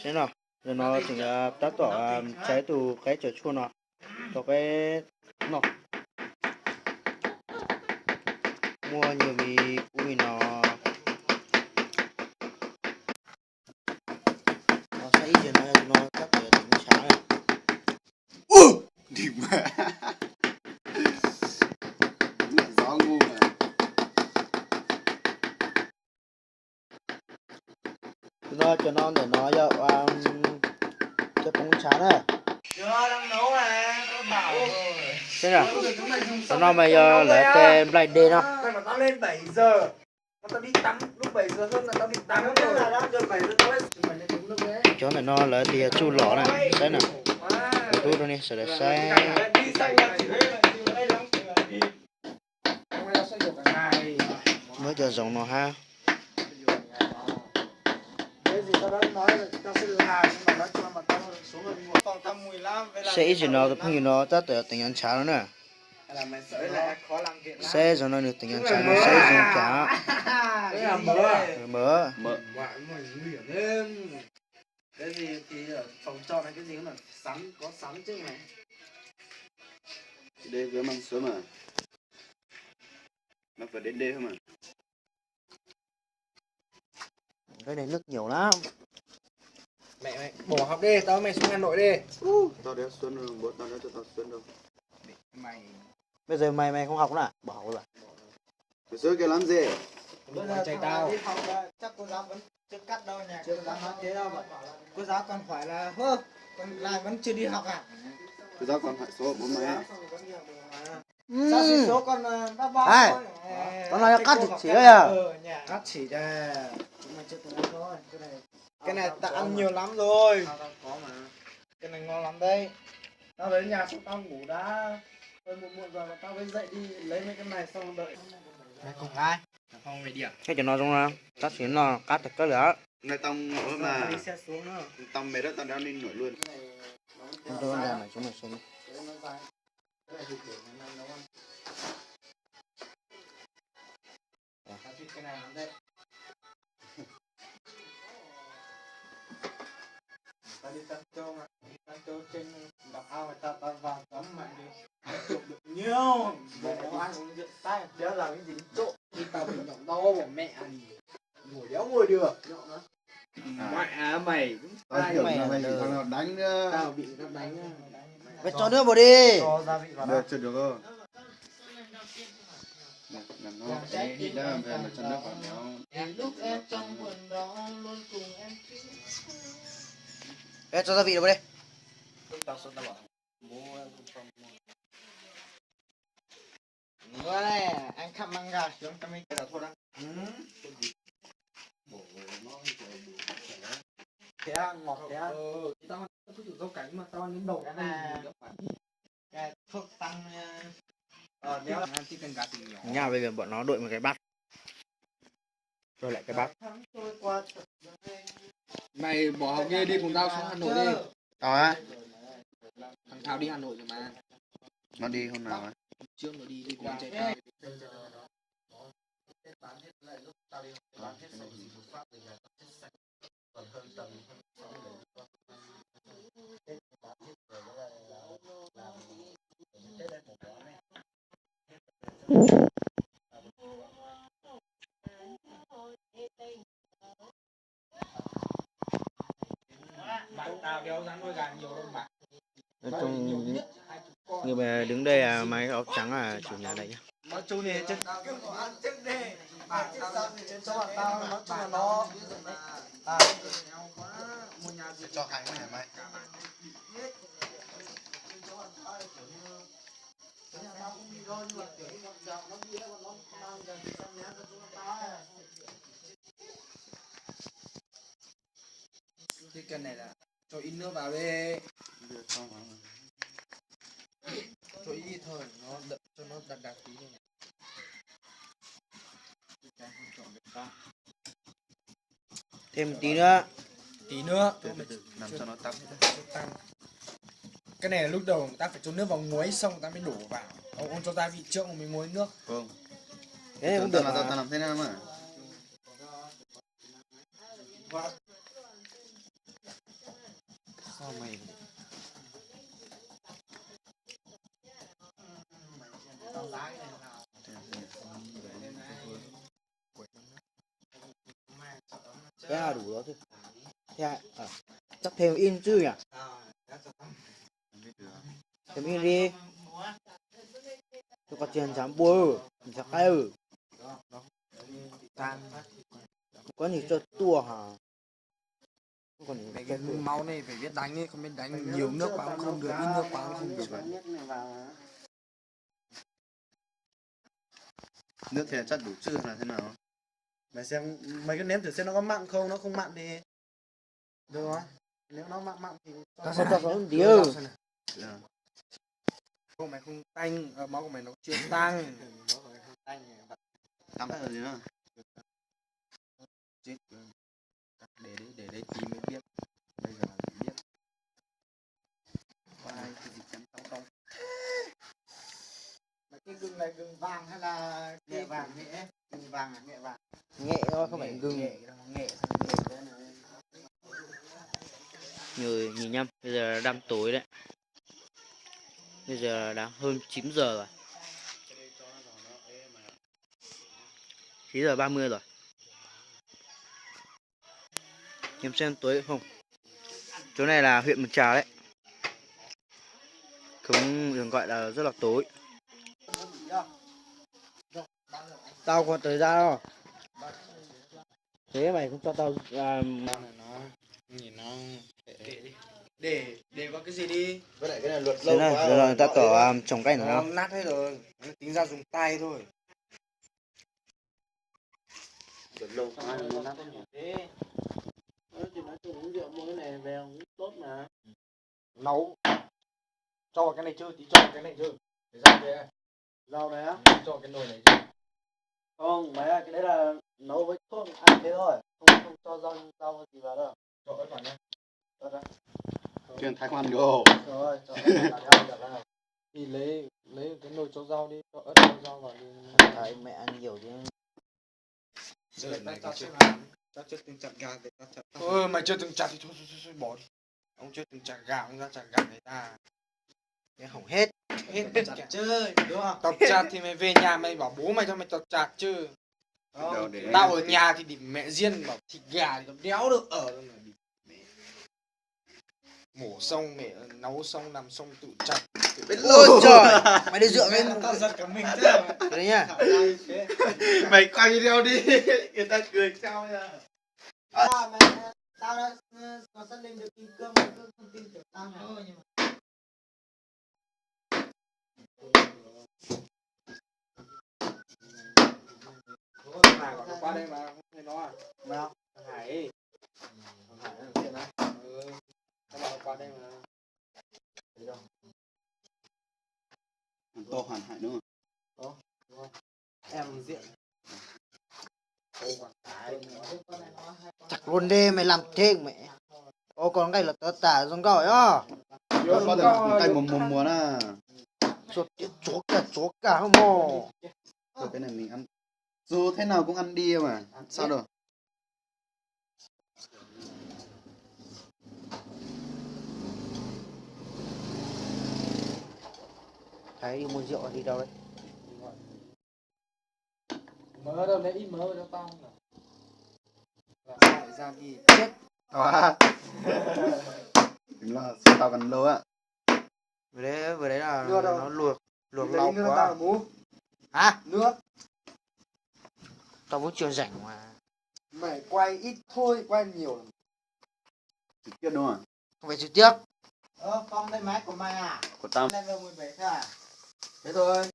Neb no, no tseem tab tom tsa ib tug qaib tsaws tshuaj no rau peb noj. Muaj nyuag me kub li no. Saib ib zaug no, no tab tom teev ntshav na. Tus no cov no ntawm no yog cov poob ntshav na. Cov no mas yog lawv tej nplaig dej no. Cov ntawm no lawv tias yog tsuj lom na, saib na. Kuv rub rau nej sawv daws saib. Muaj cov zoov no hab. Saib ib zaug no tus phooj ywg no tab tom teev ntshav no na. Saib zaum no nws teev ntshav no, saib zoo cas. Cái này nước nhiều lắm. Mày, mày bỏ học đi, tao với mày xuống Hà Nội đi. Tao đéo xuống đâu, bố tao đéo cho tao xuống đâu. Mày, bây giờ mày mày không học nữa à? Bỏ học rồi à? Mày xuống kia làm gì? Bây giờ chạy tao đi học là chắc cô giáo vẫn chưa cắt đâu nha. Cô giáo nói thế đâu mà. Cô giáo còn hỏi là, hơ, con Lai vẫn chưa đi học à? Cô giáo còn hỏi số của mày á. Sao xí số con, ờ, bác ba thôi. Con nói cắt thì chỉ đó à? Cắt chỉ ra. Chúng mày chưa từng ăn thôi. Cái này, cái này ta ăn nhiều lắm rồi. Cái này ngon lắm đấy. Tao đến nhà xong tao ngủ đã. Hơi muộn muộn rồi mà tao mới dậy đi lấy mấy cái này xong đợi. Mày cùng ai? Thằng Phong mày đi à? Cái cov no zoo na, tab sis no qab tag kawg li. Hôm nay tao ngủ mà. Tao đi xe xuống á. Tao mệt đó tao đéo đi nổi luôn. Không, tôi ăn gà mà chúng mày xem đi. Tao đi Tân Châu mà, đi Tân Châu trên đảo ao mà tao, tao vào tắm mày đi. Chụp được nhiều. Mày nấu ăn uống rượu sai, đéo làm cái gì cũng trộm. Đi tao bị nhậu đau mẹ à. Ngồi đéo ngồi được. Mẹ à mày. Tao kiểu mày là mày bị thằng nào đánh nữa. Tao bị người ta đánh á. Mày cho nước vào đi. Cho gia vị vào. Được, chưa được đâu. Nè, nè, nó cái hít đó, về mà cho nước vào nó. Lúc em trong buồn đó luôn cùng em chịu. Ê, cho gia vị vào đây. Ăn khắp măng gà xuống cho mình cái đó thôi đó. Thế ngọt thế. Tao cứ thử rau cải nhưng mà tao ăn đến đầu cái này. Thuốc tăng, ờ, béo. Ăn tí canh gà từ nhỏ. Nha, bây giờ bọn nó đội một cái bát. Rồi lại cái bát. Mày bỏ học đi, đi cùng tao xuống Hà Nội đi. Tao á? Thằng Thảo đi Hà Nội rồi mà. Nó đi hôm nào á? Trước nó đi, đi cùng chạy tao. Nói chung, người mà đứng đây là mái áo trắng là chủ nhà đấy nhá. Nói chung thì trên, trên số bạn tao nói chung là nó, à, mua nhà gì cho thằng này mày. Cái kem này là cho ít nước vào đi. Cho ít thôi, nó đậm, cho nó đặc đặc tí thôi. Thêm một tí nữa. Tí nữa. Từ từ từ, làm cho nó tắm hết. Cái này là lúc đầu người ta phải cho nước vào muối xong người ta mới đổ vào. Ông, ông cho gia vị trước ông mới muối nước. Không. Thế cũng được mà. Tao làm thế nào mà. Vâng. Cái là đủ rồi chứ. Thế à, à, chắc thêm ít chút nhỉ? Thêm ít đi. Cho con tiền cháo bơ, cháo cay. Có gì cho tua hả? Không còn gì cho tua. Máu này phải biết đánh ấy, không biết đánh nhiều nước quá cũng không được, ít nước quá cũng không được. Nước thì chắc đủ chứ là thế nào? Mày xem, mày cứ nếm thử xem nó có mặn không, nó không mặn thì được rồi. Nếu nó mặn mặn thì cho, sao cho có tí. Được rồi. Không, mày không tanh, ờ, máu của mày nó chưa tăng. Máu của mày không tăng. Tắm rồi gì nữa? Chết. Để đấy, để đấy tí mới biết. Bây giờ là biết. Có ai cái gì chắn tao không? Mà cái gừng này gừng vàng hay là cái vàng nhẹ? Gừng vàng à, nhẹ vàng. Nhẹ thôi, không phải gừng. Nhẹ, nhẹ thôi, nhẹ thôi. Người nhìn nhầm, bây giờ đang tối đấy. Bây giờ đã hơn chín giờ rồi. Chín giờ ba mươi rồi. Em xem tối không? Chỗ này là huyện Mường Trà đấy. Cũng được gọi là rất là tối. Tao qua tới ra rồi. Thế mày cũng cho tao, à, để, để vào cái gì đi. Với lại cái này luật lâu quá rồi, nó tao tỏ, à, trồng cây nó nát hết rồi. Nó tính ra dùng tay thôi. Luật lâu quá rồi, nó nát hết rồi. Thế. Ơ, thì nói chung uống rượu mua cái này về cũng tốt mà. Nấu. Cho vào cái này chứ, tí cho vào cái này chứ. Cái rau kia. Rau này á? Cho vào cái nồi này chứ. Không, mày ơi, cái đấy là nấu với thuốc ăn thế thôi. Không, không cho rau, rau gì vào đâu. Cho ớt vào nhá. Ớt á? Chuyên Thái Lan đồ. Rồi, cho ớt vào, cho ớt vào. Thì lấy, lấy cái nồi cho rau đi, cho ớt cho rau vào đi. Thái mẹ ăn nhiều chứ. Giờ này tao cho xem nào. Tao chưa từng chặt gà thì tao chặt tao. Ơ, mày chưa từng chặt thì thôi, thôi, thôi, thôi, bỏ đi. Ông chưa từng chặt gà, ông ra chặt gà người ta. Cái hỏng hết. Hết, tao chặt chứ, đúng không? Tao chặt thì mày về nhà mày bảo bố mày cho mày tao chặt chứ. Không, để tao ở nhà thì điểm mẹ riêng, bảo thịt gà thì tao đéo được ở đâu mà điểm mẹ. Mổ xong mẹ nấu xong nằm xong tự chặt. Ôi trời, mày đi dựa cái, tao giật cả mình chứ. Cái đấy nha. Mày quay video đi, người ta cười sao nha. À, mày, tao đã, ừ, có xác định được kim cương, mày cứ không tin tưởng tao mày. Ơ, nhưng mà Thằng này gọi nó qua đây mà không thấy nó à? Nào. Thằng Hải ấy. Thằng Hải nó diện á. Ừ. Nó bảo nó qua đây mà. Thằng to Hoàn Hải đúng không? Có, đúng không? Em diện. Chặt luôn đi, mày làm thêm mẹ. Ô, con gái là tớ tả giống gỏi á. Có thể là cay mùa mùa mùa na. Chuột, chuột cả, chuột cả không mò. Thôi cái này mình ăn. Dù thế nào cũng ăn đi mà. Sao đâu. Thái đi mua rượu đi đâu đấy? Mớ đâu, lấy ít mớ cho tao. Làm sao lại ra đi chết. Ờ. Đúng là sao tao cần lô á. Vừa đấy, vừa đấy là nó luộc, luộc lâu quá. Hả? Nước. Tao cũng chưa rảnh mà. Mày quay ít thôi, quay nhiều. Trực tiếp đúng không? Không phải trực tiếp. Ơ, Phong, đây máy của mày à? Của tao. Đây là mười bảy thôi à? Thế thôi.